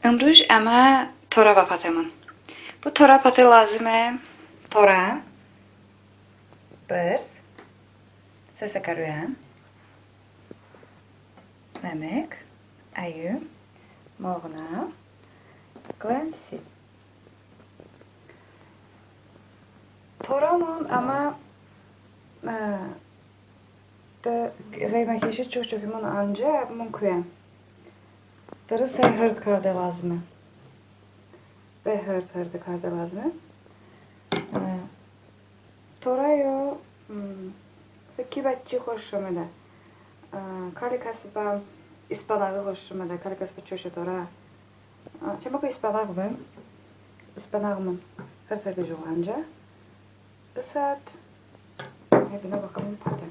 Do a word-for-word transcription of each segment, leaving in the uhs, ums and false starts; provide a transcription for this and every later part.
Imruj əmə torə bəpatemon. Bı torə pate lozime: torə, bırz, səsə kə ruən, nəmik, əyu, moğnə, qıləy si. Torəmon əmə, e, de ğeyməkeşi çok-çokimon, əncəx əbımon kuən. Dırısə hırd karde lozime. Be hırd-hırd karde lozime. E, torəyo, m, se ki bə çi xoş omedə. E, kali kəsi bə ispanaği xoş omedə, kali kəsi bə çoşə torə. E, çəmə ko ispanağ be. İspanağımon hırd-hırde jıqo əncəx. Isət. Əy, bınə bəkamon pate.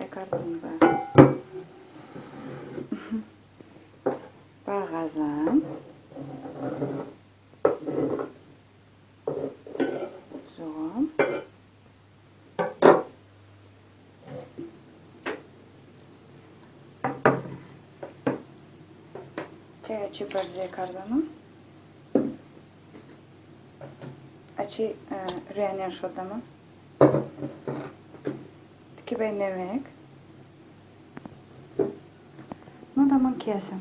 Ekardemon bə, bə ğəzən. Jıqo. Çəy əçəy bırzi kardəmon. Əçəy, e, ruəniyən şoddəmon. Tiki bəy nəmik. Nodəmon kiyəsə.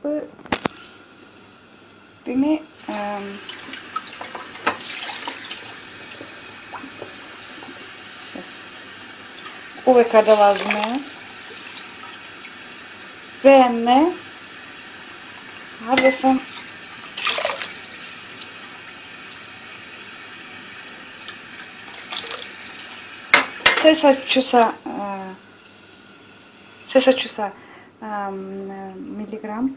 Bı, bımi, ım, ove karde lozime. Ve ənə, ha, bısəm. Sesə çusə, e, sesə çusə, e, milliqram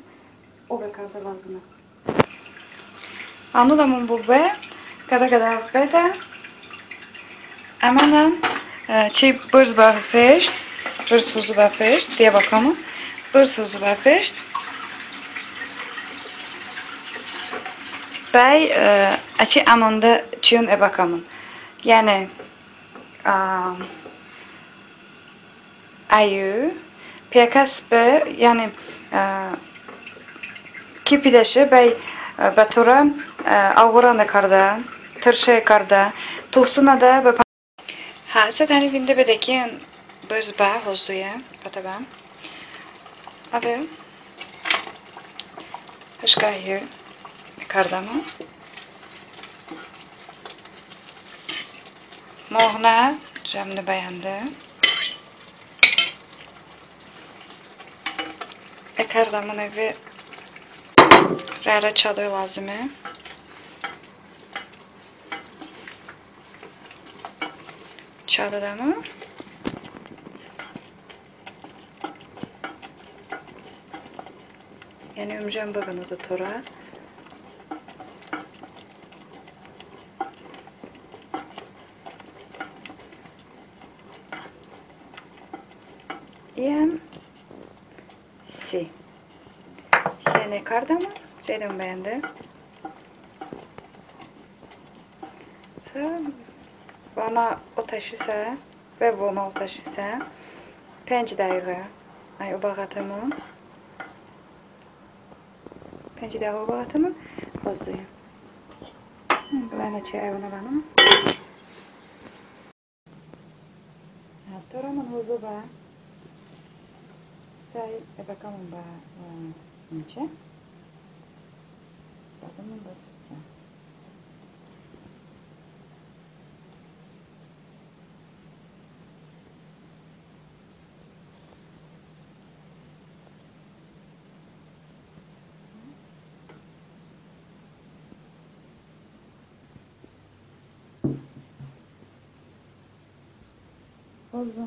ove karde lozime. Anodəmon bıbu, qədə-qədə bedə. Əmənən, e, çəy bırz bəpeşt, bırz hozo bəpeşt, diyə bəkamon, bırz hozo bəpeşt. Bəy, e, əçəy əmandə çiyon ebəkamon. Yəni, a, əyu, piyəkəs be, yəni, e, ki pidəşe bəy, e, bə torə, e, əğorən kardə, tırşe kardə, tostınədə bə. Hə, ısət əni vinde bedə ki, bırz bə, hozoye, pate bə. Əve hışkə əyu kardəmon. Moğnə, cəmdə bə yəndı. Ekardəmon əve, rə-rə çadoy lozime. Çadodəmon. Yəni ımcən bıqınodo torə. İyən si. Siyən ekardəmon, çəydəmon bə yəndı. Sə vomə otəşisə, və vomə otəşisə penc dəqiqə əy obə qətəmon. Penc dəqiqə obə qətəmon, hozoye. Qıləy çəy əvonə bəmon. Hə, torəmon hozo bə. Səy ebəkamon bə, e, nimçə. Bədəmon bə sufrə. Hozo.